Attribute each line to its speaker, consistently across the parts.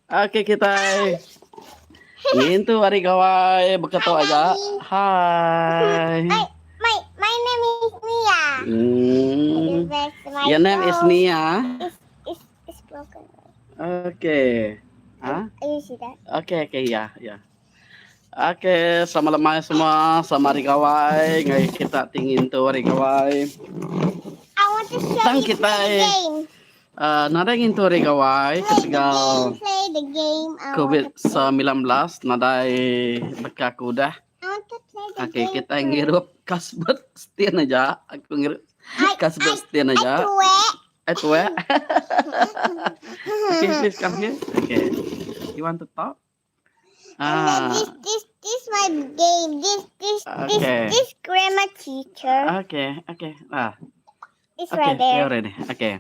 Speaker 1: Okey kitai. Ngintu hari gawai beketu aja. Hai.
Speaker 2: My, my, my name is Nia.
Speaker 1: Hmm. Your name is Nia.
Speaker 2: It's, it's, it's broken.
Speaker 1: Okay. Ha?
Speaker 2: You see that?
Speaker 1: Okay, okay, ya, ya. Okay, selamat lemai semua. Selamat hari gawai. Ngai kita ti ngintu hari gawai.
Speaker 2: I want to show
Speaker 1: Tang
Speaker 2: you play
Speaker 1: kita
Speaker 2: the game.
Speaker 1: uh, nadai ngintu hari gawai
Speaker 2: Play the
Speaker 1: ketegal
Speaker 2: game, play the game. I want to
Speaker 1: COVID-19 nadai beka ke udah.
Speaker 2: I want to play the
Speaker 1: Okay,
Speaker 2: game.
Speaker 1: kita
Speaker 2: first.
Speaker 1: ngirup kasbet setin aja. Aku ngirup
Speaker 2: I,
Speaker 1: kasbet
Speaker 2: I,
Speaker 1: setin
Speaker 2: I
Speaker 1: aja.
Speaker 2: do it.
Speaker 1: Eh, tuwe. Okay, please come here. Okay. You want to talk?
Speaker 2: And then
Speaker 1: Ah,
Speaker 2: this, this, this my game. This, this, this,
Speaker 1: okay.
Speaker 2: this grammar teacher.
Speaker 1: Okay, okay. Ah,
Speaker 2: It's
Speaker 1: okay,
Speaker 2: right there.
Speaker 1: you're ready. Okay.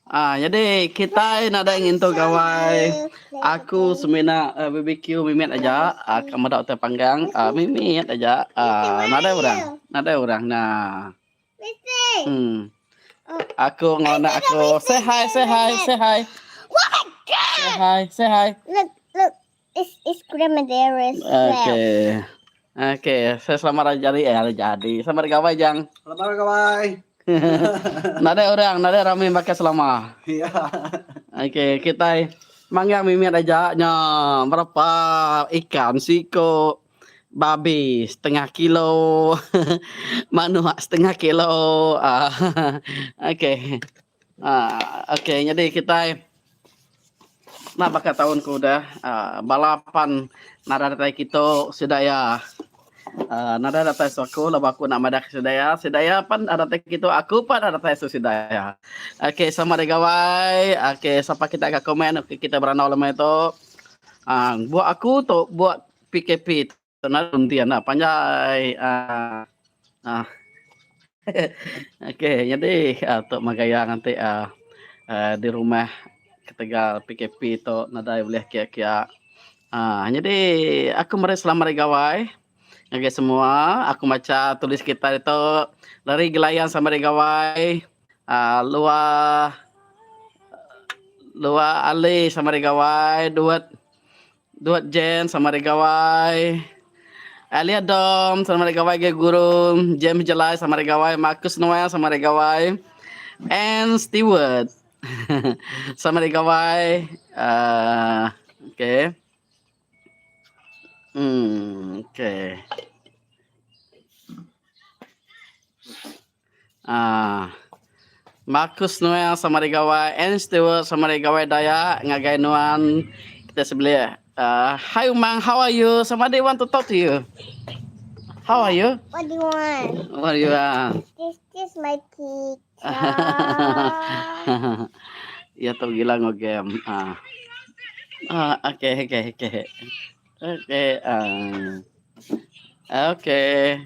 Speaker 1: Ah, jadi kita nadai ngintu
Speaker 2: Show
Speaker 1: gawai.
Speaker 2: you play the
Speaker 1: Aku
Speaker 2: game.
Speaker 1: semina uh, BBQ mimit aja, uh, meda utai panggang, uh, mimit aja.
Speaker 2: Missy,
Speaker 1: Uh,
Speaker 2: where
Speaker 1: nadai
Speaker 2: are
Speaker 1: orang.
Speaker 2: you?
Speaker 1: Nadai orang. Nah.
Speaker 2: Missy.
Speaker 1: Hmm.
Speaker 2: Oh.
Speaker 1: Aku
Speaker 2: I
Speaker 1: ngau anak
Speaker 2: did
Speaker 1: aku.
Speaker 2: everything
Speaker 1: Say hi, say hi, say hi.
Speaker 2: Oh my
Speaker 1: Say
Speaker 2: god!
Speaker 1: hi, say hi.
Speaker 2: Look, look. It's it's grandma there as well.
Speaker 1: Okay. Okay, saya selamat hari jadi eh hari jadi. Selamat gawai jang.
Speaker 3: Selamat gawai.
Speaker 1: Nadai orang, nadai rami pakai selama.
Speaker 3: Iya.
Speaker 1: Okay, kita manggang mimit aja nya berapa ikan siko babi setengah kilo manuk setengah kilo. Ah, okay. Ah, okay, jadi kita Enda baka taun ke udah bala pan nadai datai kitu sida iya uhh nadai datai su aku laban aku enda madah ke sida iya. Sida iya pan datai kitu aku pan datai su sida iya. Okay sama da gawai okay sapa kita ka komen kita berandau lemai tu uhh buk aku tu buk PKP tu nadai reti enda panjai uhh Okay nyadi tu meh gaya nganti uhh di rumah ketegal PKP tu nadai bulih kiak-kiak. uhh Nyadi aku meri selamat hari gawai ngagai semua aku macha tulis kita ditu lari gelayan selamat hari gawai uhh luar luar ali selamat hari gawai duet Duat Jen sama hari gawai. Alia Dom sama hari gawai gai guru. James Jelai sama hari gawai. Marcus Noel sama hari gawai. Ann Stewart sama hari gawai. Uh, okay. Hmm, okay. Ah. Marcus Noel sama hari gawai. Ann Stewart sama hari gawai Dayak ngagai nuan kita sebelah. Uh, hi Umang, how are you? Somebody want to talk to you. How are you?
Speaker 2: What do you want?
Speaker 1: What do you want?
Speaker 2: This this my teacher.
Speaker 1: Ya tu gila ngau game. Ah. Ah, okay, okay, okay. Okay, ah. Okay.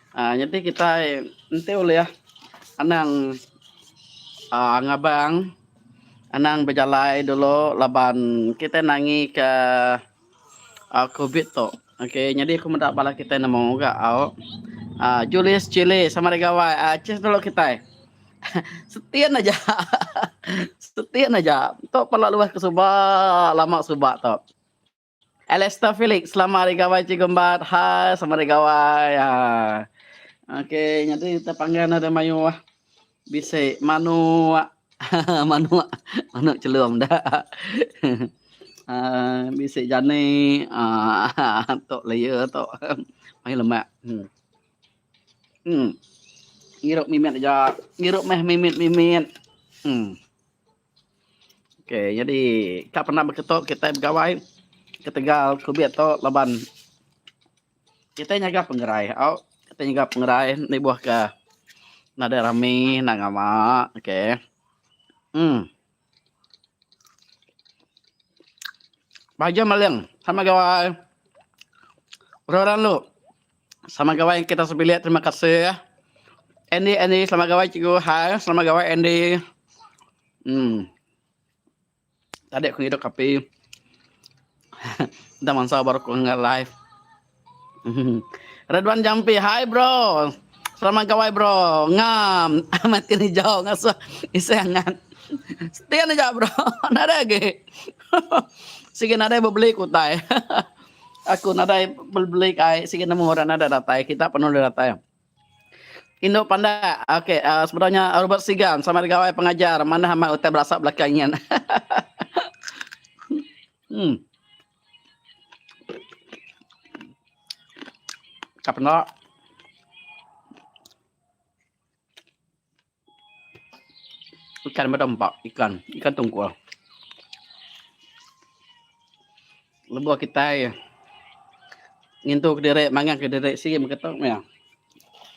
Speaker 1: Ah, nyadi kitai enti ulih anang ah ngabang anang bejalai dulu laban kitai nangi ke ah covid tu. Okay nyadi aku meda bala kitai nemu ga au. Ah Julius Chili sama da gawai ah cheers dulu kitai. Setin aja. Setin aja. Tu pala luas ke suba lama suba tu. Alester Felix, selamat hari gawai Cikgu Embat. Hai, selamat hari gawai. Ha. Okey, nyadi kita panggil ada mayuh. Bisi manuk. manuk, manuk chelum dah. uh, bisi jani. Uh, tok layer tok. Mai lemak. Hmm. Hmm. Ngirup mimit aja. Ngirup meh mimit-mimit. Hmm. Okey, nyadi ka pernah beketo kitai begawai ketegal kubit tu laban kitai nyaga pengerai au kitai nyaga pengerai nibuh ke nadai rami enda ngama okey. Em. Baja maling sama gawai. Orang orang lu sama gawai kita sebilik terima kasih. Andy Andy selamat gawai cikgu. Hai selamat gawai Andy. Hmm. Tadi aku ngidup kopi. Dah masa baru aku nge live. Redwan Jampi, hai bro. Selamat gawai bro. Ngam. Mati ni jauh ngasuh isi angan. Setia aja bro. Nada lagi. Sigi nadai bebeli ku utai. Aku nadai bebeli ai sigi nemu orang nadai datai kita penuh datai. Indu pandak ok sebedau nya Robert Sigan sama gawai pengajar manah amat utai berasap belakang nyin. Hmm. Ka penda. Ikan beda empa ikan ikan tungkul. Lebuh kitai ngintu kediri mangan kediri sigi mega tu meh.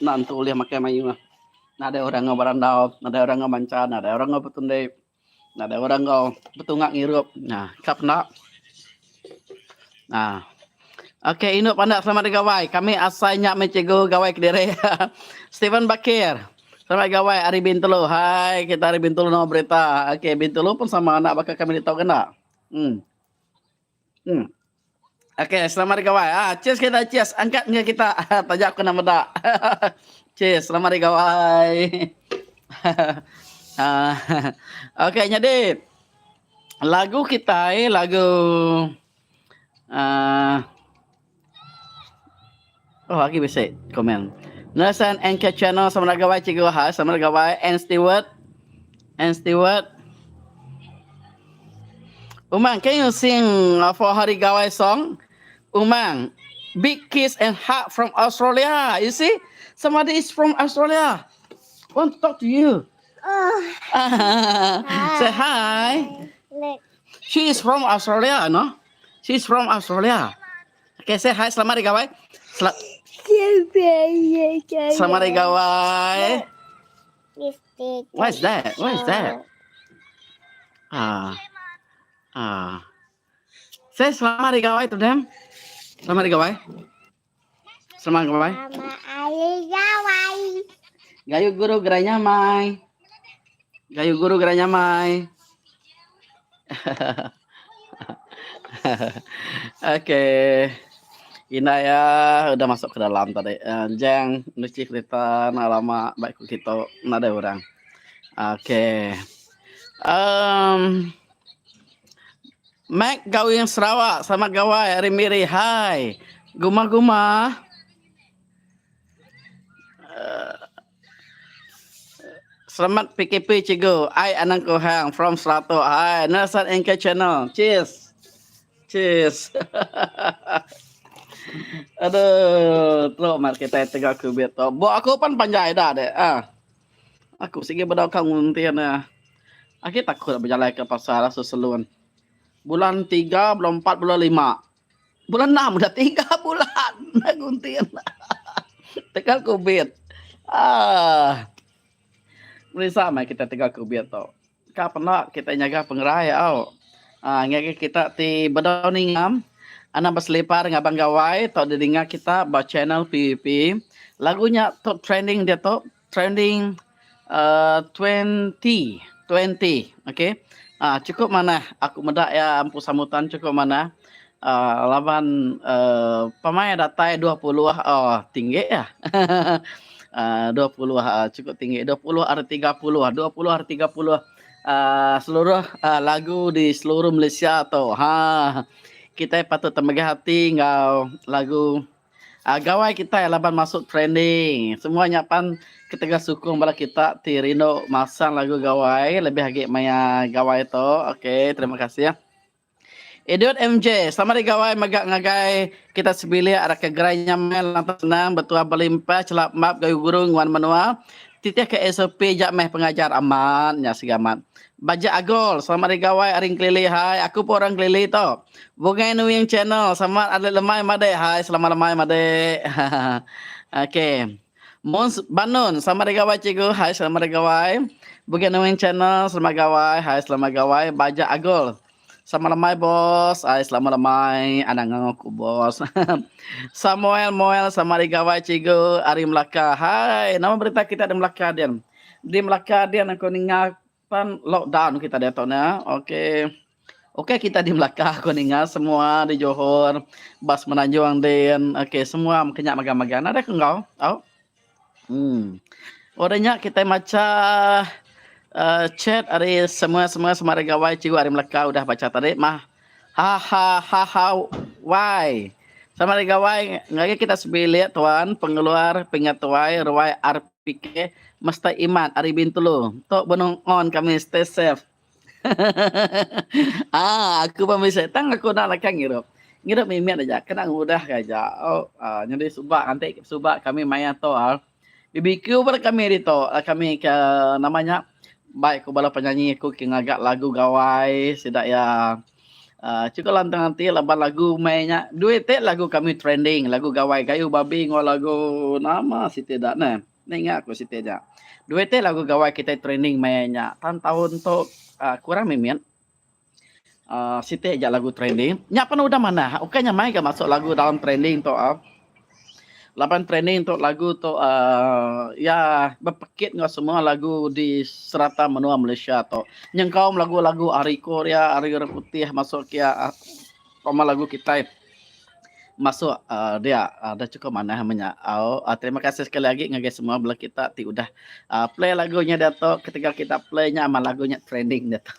Speaker 1: Enda entu ulih makai mayuh. Nadai orang enggau berandau, nadai orang enggau mancha, nadai orang enggau betundi, nadai orang enggau betunga ngirup. Nah, ka penda. Nah. Okey indu pandak selamat hari gawai. Kami asai nya meh cikgu gawai kediri. Stephen Bakir. Selamat gawai ari Bintulu. Hai kita ari Bintulu nama berita. Okey Bintulu pun sama anak baka kami ditu kena. Hmm. Hmm. Okey selamat hari gawai. Ah cheers kita cheers. Angkat enggau kita. Taja aku enda meda. cheers selamat hari gawai. Ah okey nyadi lagu kitai lagu Uh, oh agi bisi komen. Nelson NK Channel sama gawai cikgu hai sama gawai N Stewart N Stewart Umang can you sing for Hari Gawai song? Umang big kiss and hug from Australia. You see? Somebody is from Australia. Want to talk to you.
Speaker 2: Oh.
Speaker 1: Say hi.
Speaker 2: Look.
Speaker 1: She is from Australia, no? She is from Australia. Okay, say hi, selamat hari gawai. Sel selamat hari gawai. What is that? What is that? Ah. Ah. Say selamat hari gawai to them. Selamat hari gawai. Selamat gawai.
Speaker 2: Selamat hari gawai.
Speaker 1: Gayu guru gerai nyamai. Gayu guru gerai nyamai. Okey. Indah ya udah masuk ke dalam tadi. Uh, jang nuci kereta nak lama baik ku kita nadai orang. Okey. Um, Mac Gawing Sarawak, selamat gawai ari Miri. Hai. Guma-guma. Uh, selamat PKP cikgu. Ai Anang Kohang from Seratok. Hai, Nelson NK Channel. Cheers. Cheers. Aduh, teruk mat kita tegak kubit tu. Buat aku pun panjai dah dek. Ah. Aku sigi bedau ka nguntin iya. Agi takut bejalai ke pasar asu selun. Bulan tiga, bulan empat, bulan lima. Bulan enam udah tiga bulan enda nguntin. Tegal kubit. Aaa. Merisa meh kita tegal kubit tu. Ka penda kita nyaga pengerai au. Aaa ngagai kita ti bedau ningam anang beselipar ngabang gawai tau didinga kita ba channel PVP. Lagu nya top trending diatu. Trending uh, 20 20 okey. Uh, cukup manah aku meda iya empu sambutan cukup manah. Uh, laban uh, pamai datai 20 oh tinggi ya. uh, 20 uh, cukup tinggi 20 ari 30 20 ari 30 uh, seluruh uh, lagu di seluruh Malaysia tu. Ha kita patut temegah hati enggau lagu Gawai kitai laban masuk trending. Semua nya pan ketegal sukung bala kita ti rindu masang lagu gawai lebih agi maya gawai tu. Okey terima kasih. Edward MJ, selamat hari gawai mega ngagai kita sebilik araka gerai nyamai lantang senang betuah belimpah chelap map gayu guru nguan menua. Titih ke SOP ja meh pengajar amat nya siga amat. Bajak Agol, selamat hari gawai ari Engkelili hai. Aku pun orang Engkelili tu. Bungai Nuing Channel, selamat hari lemai madik hai. Selamat lemai madik. Okey. Mons Banun, selamat hari gawai cikgu. Hai, selamat hari gawai. Bungai Nuing Channel, selamat gawai. Hai, selamat gawai. Bajak Agol. Selamat lemai bos. Hai, selamat lemai. Anang ngangau aku bos. Samuel Moel, selamat hari gawai cikgu. Ari Melaka. Hai, nama berita kita di Melaka din? Di Melaka din aku ninga Pan lockdown kita diatu ne. Okey. Okey kita di Melaka aku ninga semua di Johor, ba Semenanjung din. Okey semua meh nya magang-magang. Nadai ku enggau. Au. Hmm. Udah nya kitai macha uh, chat ari semua-semua semari gawai cikgu ari Melaka udah bacha tadi mah. Hahahaha wai. Selamat hari gawai ngagai kita sebilik tuan pengeluar pingat tuai ruai RPK Mesta Imat ari Bintulu. Tu benung on kami stay safe. Ah aku pun bisi tang aku enda leka ngirup. Ngirup mimit aja kena ngudah ka aja. Oh ah nyadi suba enti suba kami maya tu ah BBQ pun kami ditu kami ke nama nya bai ku bala penyanyi aku ke ngaga lagu gawai sida iya aaa chukup lantang ati laban lagu mei nya duit ti lagu kami trending lagu gawai gayu babi enggau lagu nama siti da neh. Ninga ku siti nya. Duit ti lagu gawai kitai training maya nya. Tang taun tu uhh kurang mimit uhh siti aja lagu training. Nya pun udah manah. Ukai nya mai ga masuk lagu dalam training tu uhh. Laban training tu lagu tu uhh iya bepekit enggau semua lagu di serata menua Malaysia tu. Nyengkaum lagu-lagu ari Korea, ari orang putih masuk kia pama lagu kitai. Masuk uhh dia dah chukup manah meh nya. Au terima kasih sekali agi ngagai semua bala kita ti udah uhh play lagu nya diatu ketegal kita play nya amat lagu nya trending diatu.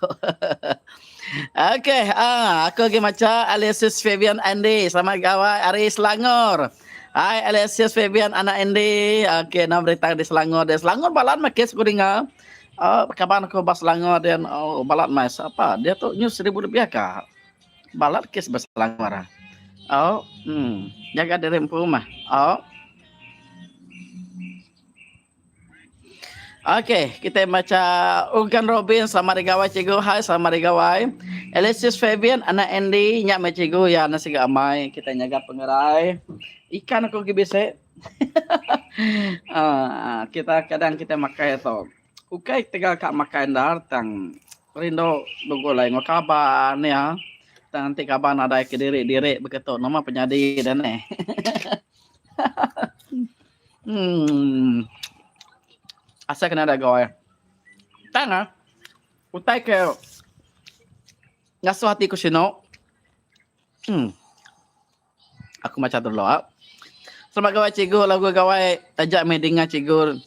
Speaker 1: Okey uhh aku agi macha Alexius Fabian Andy selamat gawai ari Selangor. Hai Alexius Fabian anak Andy. Okey nama berita di Selangor dia. Selangor balat meh kes ku dinga. Uhh kaban aku ba Selangor dian uhh balat meh sapa diatu nyu seribu lebih ka. Balat kes ba Selangor. Au, em, jaga diri empu mah. Au. Okey, kita macha Ugan Robin selamat hari gawai cikgu. Hai, selamat hari gawai. Alexis Fabian anak Andy nya meh cikgu ya anak siga amai kita nyaga pengerai. Ikan aku agi bisi. Ah, kita kadang kita makai tu. Ukai ketegal ka makai endar tang rindu begulai enggau kaban iya. Tang enti kaban nadai kediri diri beketu nama penyadi da neh. Emm asai ke nadai gawai. Tang ah utai ke ngasuh ati ku sinu emm Aku macha dulu au. Selamat gawai cikgu lagu gawai taja meh dinga cikgu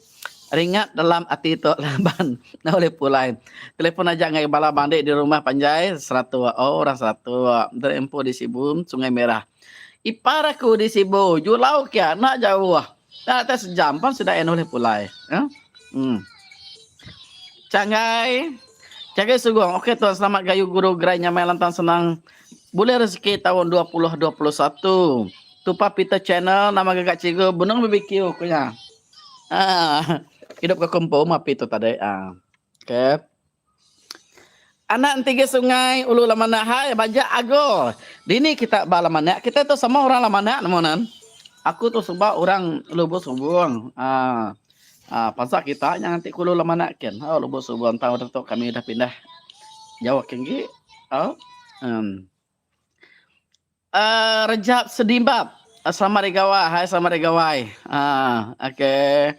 Speaker 1: ringat dalam ati tu laban enda ulih pulai. Telefon aja ngagai bala mandi di rumah panjai seratuk oh orang seratuk diri empu di Sibu Sungai Merah. Ipar aku di Sibu Julau kia enda jauh. Enda atas sejam pan sida iya ulih pulai. Em. Changgai Changgai Sugong okey tuan selamat gayu guru gerai nyamai lantang senang. Bulih rezeki taun 2021. Tupa Peter Channel nama gaga cikgu benung BBQ ku nya. Haa hidup ke kumpu api tu tadi. Haa. Okay. Anak entigi sungai ulu Lamanak hai baja ago. Dini kita ba Lamanak kita tu sama orang Lamanak nemu nan. Aku tu suba orang Lubuk Subung. Haa. Haa pansa kita nya nganti ku ulu Lamanak kin. Oh Lubuk Subung tau tu kami udah pindah jauh kin gi. Au. Um. Uh, Rejab Sedimbab. Selamat hari gawai. Hai, selamat hari gawai. Ah, uh, okey.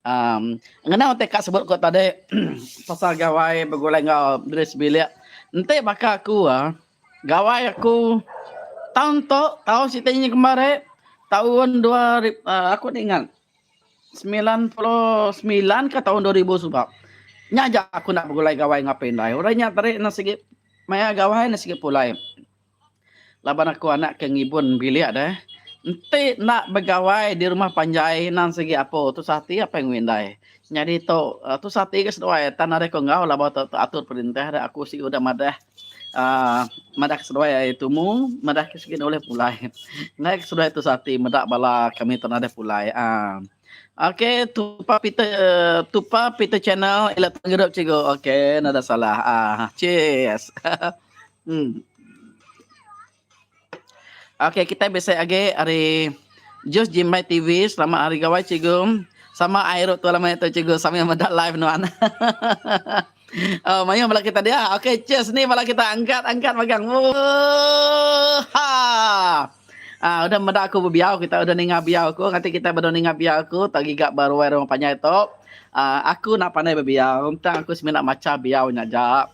Speaker 1: Um, ngena utai kak sebut ko tadi pasal gawai begulai enggau diri sebilik. Enti baka aku ah, gawai aku tahun tu, tahun siti nyi kemari, tahun dua uh, aku enda ingat. 99 ke tahun 2000 suba. Nya aja aku enda begulai gawai enggau apai indai. Orang nya tadi enda sigi maya gawai enda sigi pulai. Laban aku anak ke ngibun bilik deh. Enti enda begawai di rumah panjai endang sigi apo tusah ati apai enggau indai. Nyadi tu tusah ati ke seduai tan ari ku enggau laban tu atur perintah deh aku sigi udah madah uhh madah ke seduai ai tumu madah ke sigi ulih pulai. Enggai ke seduai tusah ati meda bala kami tu nadai pulai uhh. Ok tupa Peter tupa Peter channel ila tenggerup cikgu ok nadai salah uhh cheers uhh. Ok kitai bisi agi ari Jus Jimbai TV selamat hari gawai cikgu sama ai ru tu lama tu cikgu sambil meda live nuan. Oh, mayuh bala kita dia. Okey, cheers ni bala kita angkat angkat magang. Ha. Ah, udah meda aku bebiau kita udah ninga biau aku nganti kita bedau ninga biau aku tak giga ba ruai rumah panjai tu. Ah, aku enda pandai bebiau tang aku semina macha biau nya aja.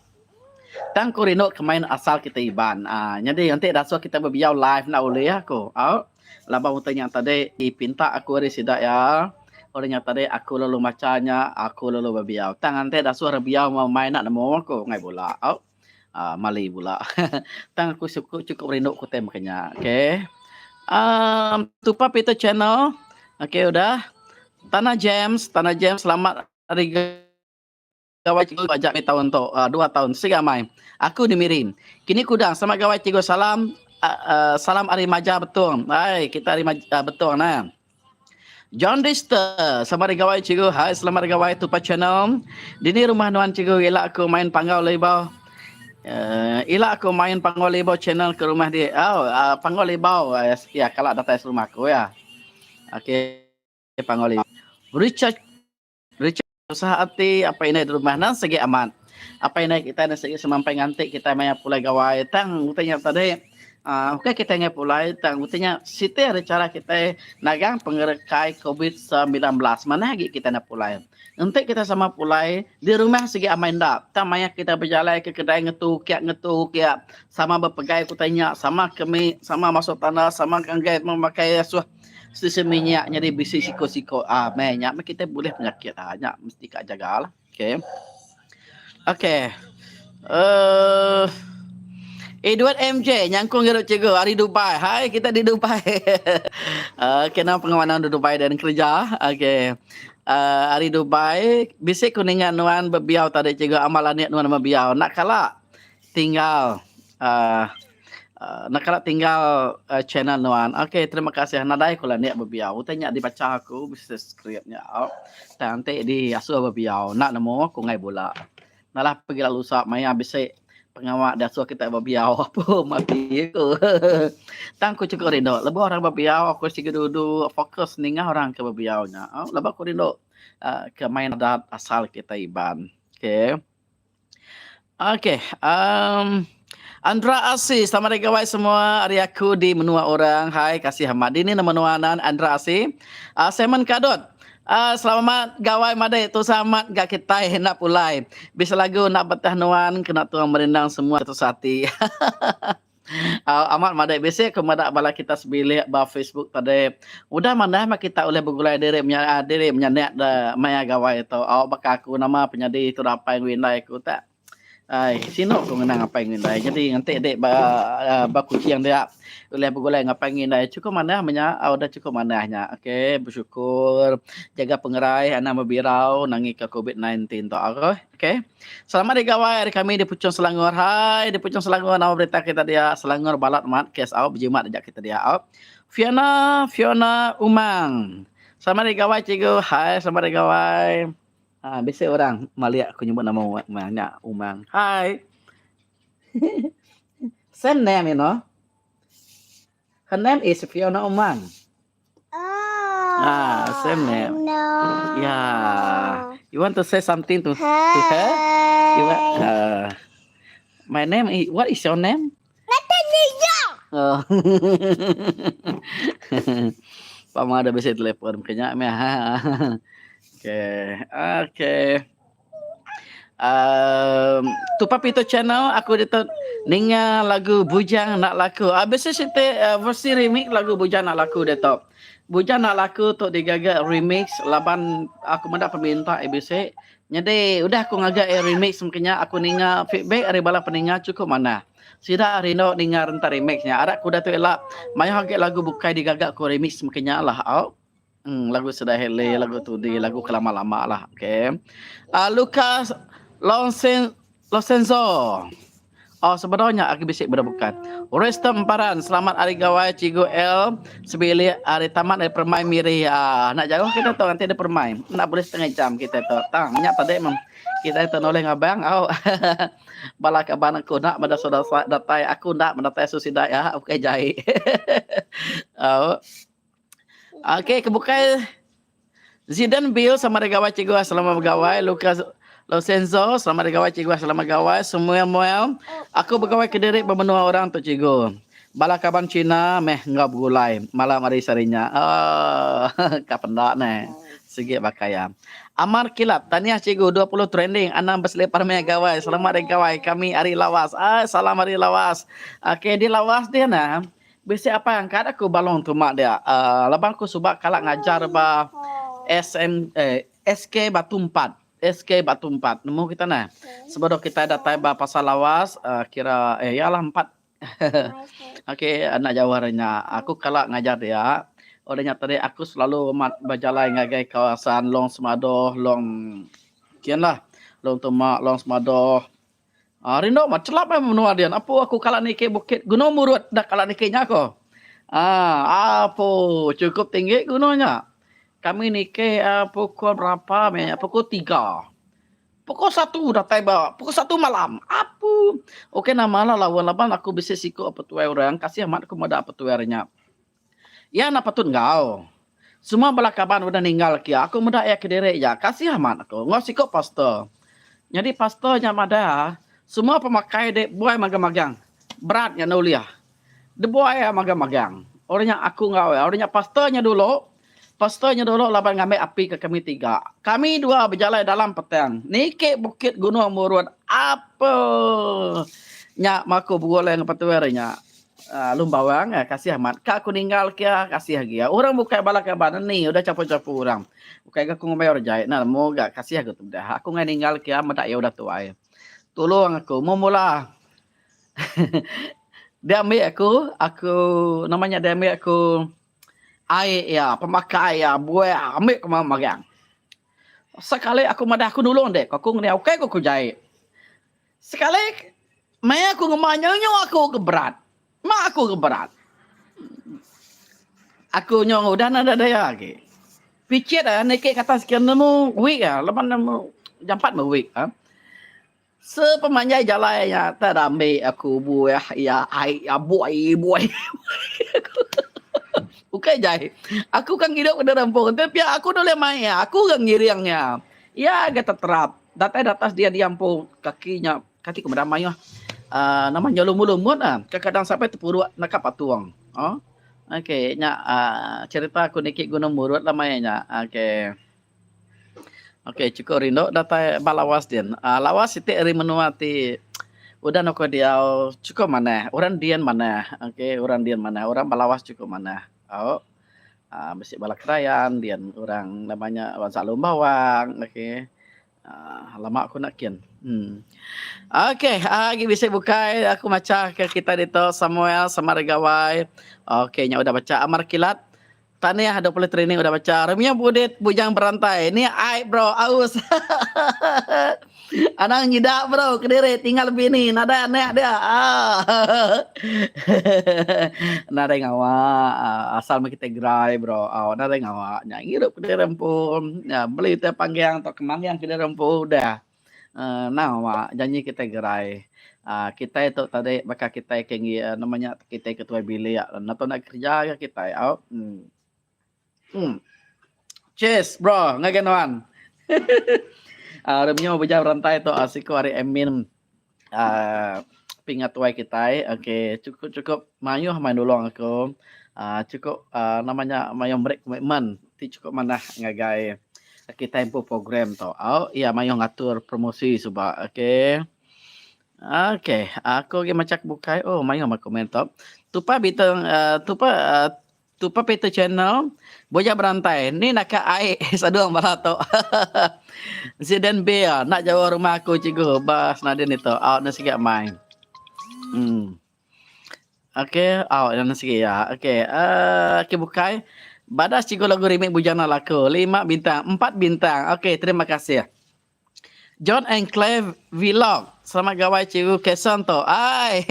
Speaker 1: Tang ku rindu ke main asal kita Iban. Ah, nyadi enti dasuh kita bebiau live enda ulih aku. Au. Laban utai nya tadi dipinta aku ari sida iya. Orang nya tadi aku lalu macha nya aku lalu bebiau. Tang enti dasuh rebiau mai enda nemu aku ngai bula. Au. Uh, mali bula. Tang aku cukup cukup rindu ku tem kenya. Okey. Um, Tupa Peter Channel. Okey udah. Tanah James, Tanah James selamat hari gawai cikgu ajak ni tahun tu. Uh, dua tahun siga mai. Aku di Miri. Kini kudang selamat gawai cikgu salam uh, uh, salam hari maja betul. Hai, kita hari maja uh, betul nah. John Rister, selamat hari gawai cikgu. Hai, selamat hari gawai Tupa Channel. Dini rumah nuan cikgu ila aku main panggau libau. Uh, ila aku main panggau libau channel ke rumah dia. Oh, uh, panggau libau uh, ya kalau datai rumah aku ya. Okey, panggau libau. Richard Richard usaha ati apai indai di rumah nang sigi amat. Apai indai kitai nang sigi semampai nganti kitai maya pulai gawai tang utai nya tadi uhh ukai kitai enggai pulai tang utai nya siti ari chara kitai nagang pengerekai covid 19 manah agi kitai enda pulai. Enti kitai sama pulai di rumah sigi amai enda tang maya kitai bejalai ke kedai ngetu kiak ngetu kiak sama bepegai ku utai nya sama kemi sama masu tanda sama enggai memakai asuh Sisi minyak nyadi bisi siko-siko ah meh nya meh kitai bulih penyakit ah nya mesti ka jaga lah okay. Okay uhh Edward MJ nyangkung ngirup cikgu ari Dubai. Hai kita di Dubai. Okay nama pengawa nuan di Dubai dan kerja. Okay. Uh, ari Dubai bisi ku ninga nuan bebiau tadi cikgu amal anik nuan bebiau. Nak kala tinggal uh, Enda kala tinggal channel nuan. Ok terima kasih nadai ku landik bebiau. Utai nya dibacha aku bisi skrip nya au. Tang enti diasuh bebiau enda nemu aku enggai bula. Nalah pegila lusa maya bisi pengawa diasuh kita bebiau apu mati aku. Tang aku chukup rindu lebuh orang bebiau aku sigi duduk fokus ninga orang ke bebiau nya au laban aku rindu uhh ke main adat asal kitai Iban. Ok. Okey, um, Andra Asi, selamat hari gawai semua hari aku di menua orang. Hai, kasih amat. Dini nama menua nan Andra Asi. Uh, Simon Kadut. Uh, selamat gawai madai tu selamat gak kitai hendak pulai. Bisa lagu nak betah nuan kena tuang merindang semua tu sati. Amat madai bisi ku meda bala kita sebilik ba Facebook tadi. Udah manah meh kita ulih begulai diri menya diri menyanak da maya gawai tu. Au baka aku nama penyadi tu apai enggau indai aku tak. Ai sinu ku ngenang apai enggau indai. Jadi nganti dik ba ba Kuching dia ulih begulai enggau apai enggau indai chukup manah menya udah chukup manah nya. Okay bersyukur jaga pengerai anang bebirau nangika covid 19 tu. Okay. Selamat hari gawai ari kami di Puchong Selangor. Hai di Puchong Selangor nama berita kita dia Selangor balat mat kes au bejimat aja kita dia au. Fiona Fiona Umang. Selamat hari gawai cikgu. Hai selamat hari gawai. Ha bisi orang malik aku nyebut nama Umang nya Umang. Hai. Same name you know. Her name is Fiona Umang.
Speaker 2: Oh,
Speaker 1: Ah, same name.
Speaker 2: No.
Speaker 1: Yeah. You want to say something to to her? You want, uh, my name is what is your name?
Speaker 2: Natalia.
Speaker 1: Oh. Pama ada bisi telefon kenya meh. Okay. Okay. Um, Tupa Pito Channel aku ditu ninga lagu Bujang Nak Laku. Ah, biasa siti uh, versi remix lagu Bujang Nak Laku ditu. Bujang Nak Laku tu digaga remix laban aku meda peminta ABC. Nyadi udah aku ngaga eh remix mungkin aku ninga feedback ari bala peninga cukup manah. Sida rindu ninga renta remix nya. Arap ku udah tu ila mayuh agi lagu bukai digaga ku remix mungkin nya lah au. Hmm, lagu Sedai Hele, lagu Tudi, lagu ke lama-lama lah. Okay. Uh, Lucas Lonsen, Losenzo. Oh, sebenarnya aku bisik benda bukan. Restem Emparan, selamat hari gawai Cikgu L. Sebilik hari tamat dari Permai Miri. Ah, nak jauh kita tu nanti ada Permai. Nak boleh setengah jam kita tu. Tang, nyak tadi mem. Kita tu noleh ngabang. Oh. Bala kaban aku nak meda sudah datai aku nak mendatai susidai ya. Okey jai. Oh. Okey, ke bukai Zidane Bill sama ada gawai cikgu selamat bergawai Lucas Losenzo selamat gawai cikgu selamat gawai semua muel aku begawai ke diri bemenua orang tu cikgu bala kaban Cina meh enggau begulai malam hari sarinya oh ka penda neh sigi baka iya Amar Kilat tahniah cikgu 20 trending anang beselipar meh gawai selamat hari gawai kami ari Lawas ai salam ari Lawas okey di Lawas dia nah Bisi apai angkat aku balong tuma dia uhh laban aku suba kala ngajar ba SM eh SK Batu Empat. SK Batu Empat. Nemu kita neh. Sebedau kitai datai ba Pasar Lawas kira eh iya lah empat Okey enda jauh ari nya. Aku kala ngajar dia. Udah nya tadi aku selalu amat bejalai ngagai kawasan Long Semadoh, Long kian lah. Long Tuma, Long Semadoh. Aaa rindu amat chelap meh menua dian. Apu aku kala niki bukit Gunung Murut dah kala niki nya ko. Aaa apu chukup tinggi gunung nya. Kami niki aaa pukul berapa meh pukul tiga. Pukul satu datai ba pukul satu malam. Apu okey nama lah laun laban aku bisi siku petuai orang kasih amat aku meda petuai ari nya. Iya enda patut enggau. Semua bala kaban udah ninggal kia aku meda iya kediri aja. Kasih amat aku enggau siku pastor. Nyadi pastor nya madah semua pemakai dek buai magang-magang. Berat nya enda ulih. Debuai iya magang-magang. Orang nya aku enggau iya. Orang nya pastor nya dulu. Pastor nya dulu laban ngambi api ke kami tiga. Kami dua bejalai dalam petang. Niki bukit Gunung Murut. Apuh. Nya maku begulai enggau petuai ari nya. Alu bawang kasih amat. Ka aku ninggal kia kasih agi. Orang bukai bala kaban ni udah chapu-chapu orang. Bukai ga aku ngumbai orang jai enda nemu ga kasih aku tu udah. Aku enggai ninggal kia meda iya udah tuai. Tulung aku mula diambi aku, aku nama nya diambi aku ai iya pemakai iya buah ambi ku magang. Sekali aku madah aku nulung dek ku aku ngena ukai ku aku jai. Sekali maya aku ngema nya nyu aku ke berat. Ma aku ke berat. Aku nyu udah nadai daya agi. Pichit ah niki ke atas ke nemu week ah laban nemu jampat meh week ah. Sepemanjai jalai nya terambi aku buah iya ai iya buai buai. Ukai jai. Aku kan ngidup ke diri empu enti pia aku enda ulih mai iya. Aku ga ngiring iya. Iya ga teterap. Datai datas dia diam empu kaki nya kati ku meda mayuh uhh nama nya lumut lumut ah kadang sampai tepuruk naka patung oh okay nya uhh cerita ku niki gunung murut lah maya nya okay. Okay chukup rindu datai ba Lawas din uhh Lawas siti ari menua ti udah noko diau chukup manah orang din manah okay orang din manah orang ba Lawas chukup manah au. Aaa bisi bala kerayan dian orang nama nya bansa Long Bawang okay aaa lama ku enda kin uhh. Okay agi bisi bukai aku macha ke kita ditu Samuel Samari Gawai okay nya udah bacha Amar Kilat tahniah 20 training udah bacha Romeo Budit Bujang Berantai ni ai bro aus hahaha. Anang nyida bro kediri tinggal bini nadai anak dia aaa nadai ngawa asal meh kitai gerai bro au nadai ngawa nya ngirup kediri empu nya beli utai panggang tauka manggang kediri empu udah aaa nawa janji kitai gerai aaa kitai tu tadi baka kitai ke enggi nama nya kitai ke tuai bilik enda tau enda kerja ga kitai au. Hmm. Cheers bro ngagai nuan. uh, Remio bejau rantai tu uh, siku ari admin uh, pingat tuai kitai. Okey, cukup-cukup mayuh mai nulung aku. Uh, cukup uh, namanya mayuh meri komitmen ti cukup manah ngagai kitai empu program tu. Au, iya mayuh ngatur promosi suba. Okey. Okey, aku agi macha ke bukai. Oh, mayuh meh komen tu. Tupa bintang uh, tupa uh, Tupa Peter Channel, Bujang Berantai, ni naka ai sadung bala tu. Ziden B ah, enda jauh rumah aku cikgu ba Senadin ditu. Au ne sigi amai. Hmm. Okey, au ne sigi ya. Okey, uh, ke bukai. Badas cikgu lagu remake Bujang Laku. Lima bintang, empat bintang. Okey, terima kasih. John and Claire Vlog. Selamat gawai cikgu Keson tu. Ai.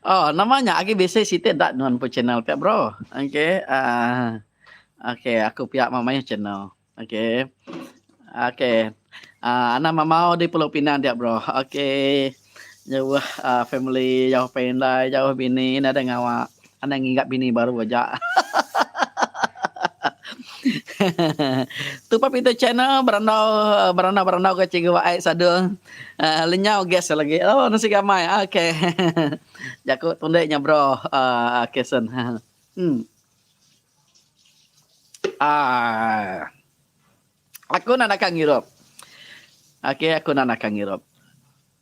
Speaker 1: oh, nama nya agi bisi siti dak nuan pu channel pia bro. Okey. Uh, okey, aku pia mayuh channel. Okey. Okey. Uh, anak mamau di Pulau Pinang dia bro. Okey. Jauh uh, family, jauh pendai, jauh bini, nada ngawa. Anak ngingat bini baru aja. Tupa Peter channel berandau berandau berandau ke cikgu ai sadung uh, lenyau gas lagi. Oh nasi gamai. Okey. Jaku tundek nya bro. Uh, Keson. hmm. Ah. Aku nak nakang ngirup. Okey, aku nak nakang ngirup.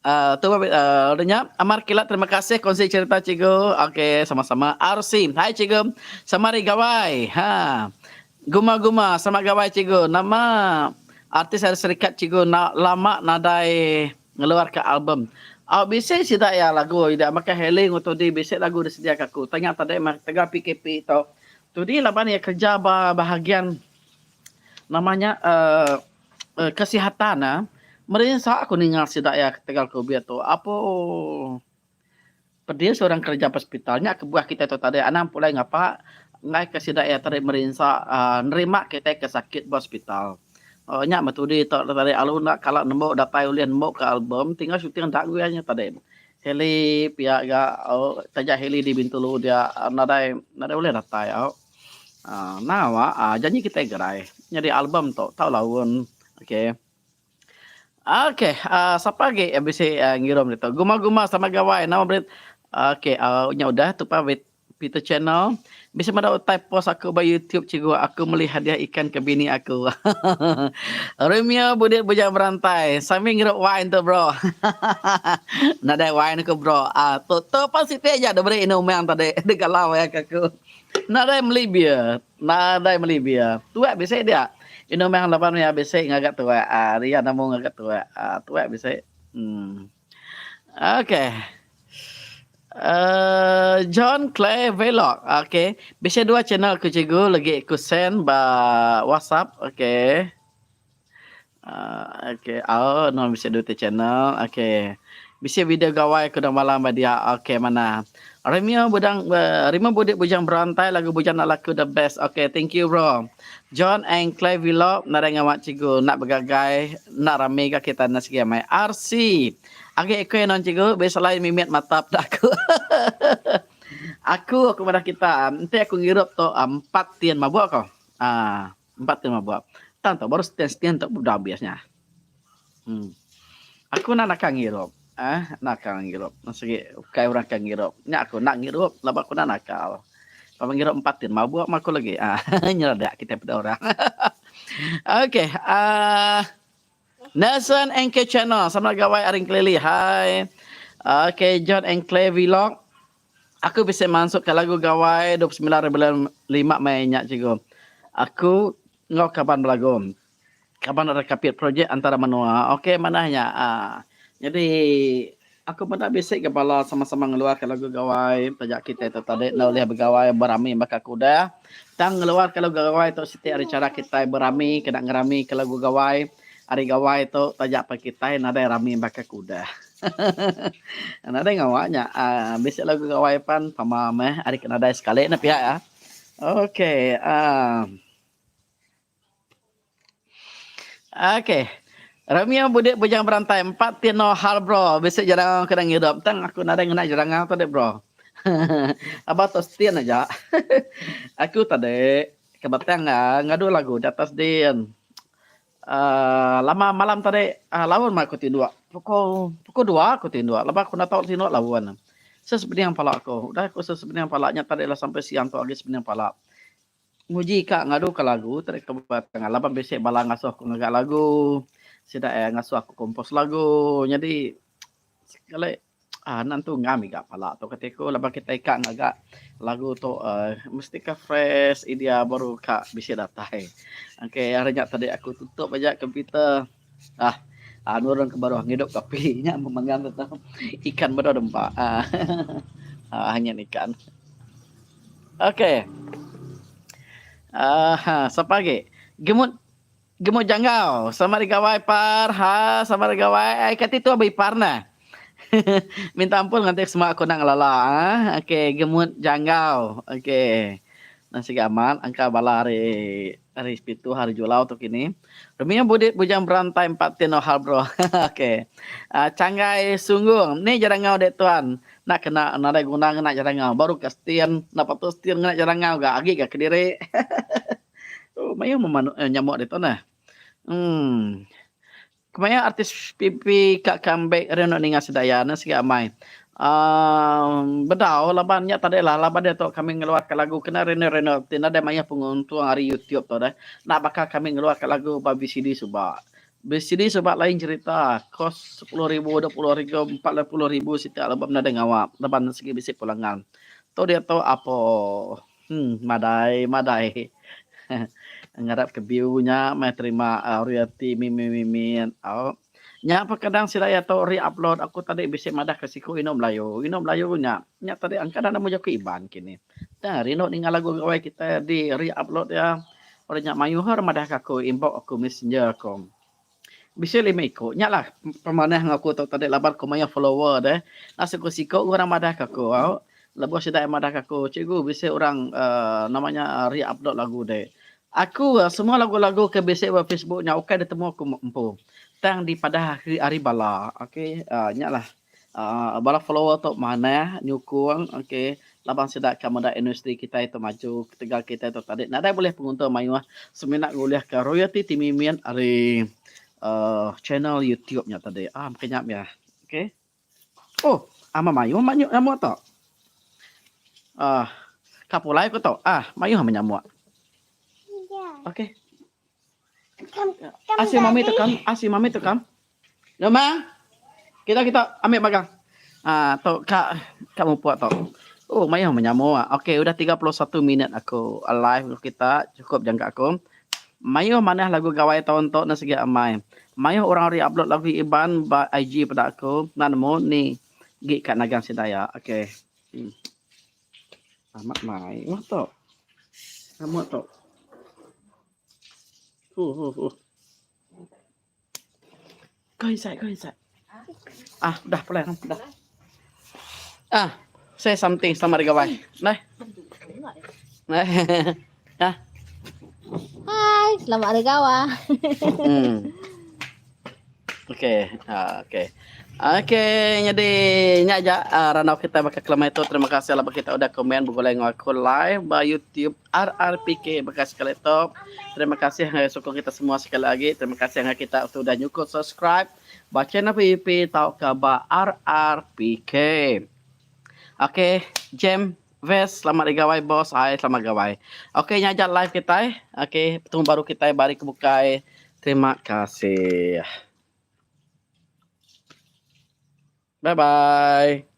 Speaker 1: Uh, tu uh, udah nya Amar Kilat terima kasih kongsi cerita cikgu. Okey, sama-sama. RC. Hai cikgu. Samari gawai. Ha. Guma-guma sama gawai cikgu. Nama Artis ari serikat cikgu enda lama nadai ngeluarka album. Au bisi sida iya lagu ida maka Hailey enggau Todi bisi lagu disediaka aku. Tanya tadi meh ketegal PKP tu. Tudi laban iya kerja ba bahagian nama nya uhh kesihatan ah. Merinsa aku ninga sida iya ketegal covid tu. Apo Pedis orang kereja ba hospital nya kebuah kitai tu tadi anang pulai ngapa enggai ke sida iya tadi merinsa uhh nerima kitai ke sakit ba hospital. Uhh nya meh tudi tu tadi alu enda kala nembu datai ulih nembu ka album tinggal shooting enda guyah nya tadi. Heli pia ga uhh taja Heli di Bintulu dia nadai nadai ulih datai au. Uhh nawa uhh janji kitai gerai nyadi album tu tau laun okay. Ok uhh sapa agi bisi ngirum ditu guma guma sama gawai nama berit ok uhh nya udah tu pa Peter channel bisi meda utai post aku ba youtube cikgu aku meli hadiah ikan ke bini aku hahaha Romeo Budit Bujang Berantai sambil ngirup wine tu bro hahaha nadai wine ku bro uhh tu tu pan siti aja diberi inu umang tadi digalau iya ke aku nadai meli beer. Nadai meli beer. Tuak bisi dia. Indu meh laban iya bisi ngaga tuak. Aaa iya nemu ngaga tuak. Aaa tuak bisi. Emm. Okay. Eee John Clay Vlog. Okay. Bisi dua channel ku cikgu legi ku send ba WhatsApp. Okay. Aaa okay. Au nuan bisi dua iti channel. Okay. Bisi video gawai ku dah malam ba dia. Okay manah. Remio budang Rimo Budik Bujang Berantai lagu Bujang Enda Laku the best. Okay thank you bro. John and Clay Vlog nadai ngawa cikgu enda begagai enda rami ga kita enda sigi amai. RC agi ekoi nuan cikgu bisi lain mimit mata peda aku. Aku aku madah kita enti aku ngirup tu empat tin mabuk ko. Aaa. Empat tin mabuk. Tang tu baru setin setin tu udah abis nya. Uhh. Aku enda nakal ngirup. Uhh nakal ngirup. Sigi ukai orang ke ngirup. Nya aku enda ngirup laban aku enda nakal. Pama ngirup empat tin mabuk mah aku lagi. Uhh nyeradak kitai peda orang. Okay uhh Nelson NK Channel sama gawai ari Engkelili. Hai. Okay John and Clay Vlog. Aku bisi mansut ka lagu gawai 29 hari bulan lima mei nya cikgu. Aku enggau kaban belagu. Kaban ari Kapit projek antara menua. Ok manah nya aaa. Nyadi aku meda bisi ga bala sama-sama ngeluar ka lagu gawai taja kitai tu tadi enda ulih begawai berami baka ke udah. Tang ngeluar ka lagu gawai tu siti ari chara kitai berami kena ngerami ka lagu gawai. Ari gawai tu taja pan kitai nadai rami baka ke udah. Nadai ngawa nya aaa bisi lagu gawai pan pama meh ari ke nadai sekali ne pia iya. Okey aaa. Okey. Romeo Budik Bujang Berantai empat ti no hal bro bisi jerangau kena ngirup tang aku nadai ngena jerangau tadi bro. Aba tu stin aja. Aku tadi ke batang ngadu lagu di atas din. Aaa lama malam tadi aaa laun meh aku tinduk. Pukul pukul dua aku tinduk laban aku enda tau tinduk laun. Sesebening pala aku. Udah aku sesebening pala nya tadi lah sampai siang tu agi sebening pala. Nguji ka ngadu ka lagu tadi ke batang laban bisi bala ngasuh aku ngaga lagu sida iya ngasuh aku kompos lagu nyadi sekali aaa nan tu ngam mega pala tu kati ku laban kitai ka ngaga lagu tu aaa mesti ka fresh idea baru ka bisi datai. Okay hari nya tadi aku tutup aja komputer aaa aaa nurun ke baruh ngidup ke api nya memanggang tetap ikan bedau dempa aaa hanyut ikan. Okey. Aha, sapa agi? Gemut Gemut Janggau. Selamat hari gawai par. Ha, selamat hari gawai. Ai kati tu abai ipar nah. Minta ampun nganti semua aku enda ngelala. Ha. Okey, Gemut Janggau. Okey. Nang siga amat angka bala ari ari Sepitu hari Julau tu kini. Remi Budit Bujang Berantai empat tin oh hal bro. Okey. Uh, Changgai Sunggung. Ni jarangau dek tuan. Enda kena nadai guna ngena jarangau. Baru ka setin, enda patut setin ngena jarangau ga agi ga kediri. Oh mayuh meh manuk nyamuk ditu neh. Emm. Kemaya artis PP ka comeback rindu ninga sida iya ne siga amai. Emm bedau laban nya tadi lah laban diatu kami ngeluarka lagu kena reno-reno ti nadai mayuh penguntung ari youtube tu deh. Enda baka kami ngeluarka lagu ba VCD suba. VCD suba lain cherita kos 10,000, 20,000, 40,000 siti album nadai ngawa laban sigi bisi pulangan. Tu diatu apo. Hmm madai madai. Ngarap ke view nya meh terima royalty mimit-mimit au. Nya pun kadang sida iya tu re-upload aku tadi bisi madah ke siku indu Melayu. Indu Melayu nya, nya tadi angka enda nemu jaku Iban kini. Tang rindu ninga lagu gawai kitai di re-upload iya. Udah nya mayuh orang madah ke aku inbox aku messenger aku. Bisi lima iku. Nya lah pemanah enggau aku tu tadi laban aku mayuh follower deh. Enda siku-siku orang madah ke aku au. Lebuh sida iya madah ke aku, cikgu bisi orang uhh nama nya re-upload lagu dek. Aku semua lagu-lagu ke bisi ba Facebook nya ukai ditemu aku empu. Tang dipadah ari bala. Okay uhh nya lah uhh bala follower tu manah nyukung okay laban sida ka meda industri kitai tu maju ketegal kitai tu tadi nadai bulih penguntung mayuh semina ngulihka royalti ti mimit ari uhh channel YouTube nya tadi. Ah meka nya mih. Okay. Oh amat mayuh nyamuk tu. Uhh ka pulai ku tu. Ah mayuh amat nyamuk. Okay. Ask your mommy to come. Ask your mommy to come. Nama? Kita kita ambil magang. Ah tu kak kak mupuk tu. Oh mayuh menyamuk. Okey udah 31 minit aku live kita cukup jangka aku. Mayuh manah lagu gawai taun tu ne sigi amai. Mayuh orang re-upload lagu Iban ba IG peda aku. Enda nemu ni gi ka nagang sida iya. Okey. Hmm. Amat mayuh tu. Amat tu. Huh huh huh. Go inside, go inside. Ah, dah pulai dah. Dah. Ah, say something selamat hari gawai. Nah. Nah. Ah.
Speaker 3: Hai, selamat hari gawai.
Speaker 1: Okey, ah, okey. Okey, jadi nya aja uh, randau kita baka kelamai tu. Terima kasih lah kita udah komen begulai enggau aku live ba YouTube RRPK baka sekali tu. Terima kasih ngagai sokong kita semua sekali lagi. Terima kasih ngagai kita ti udah nyukung subscribe ba channel PUP tauka ba RRPK. Okey, Jem Ves, selamat hari gawai bos. Hai, selamat gawai. Okey, nya aja live kitai. Okey, betemu baru kitai ba hari ke bukai. Terima kasih. Bye bye.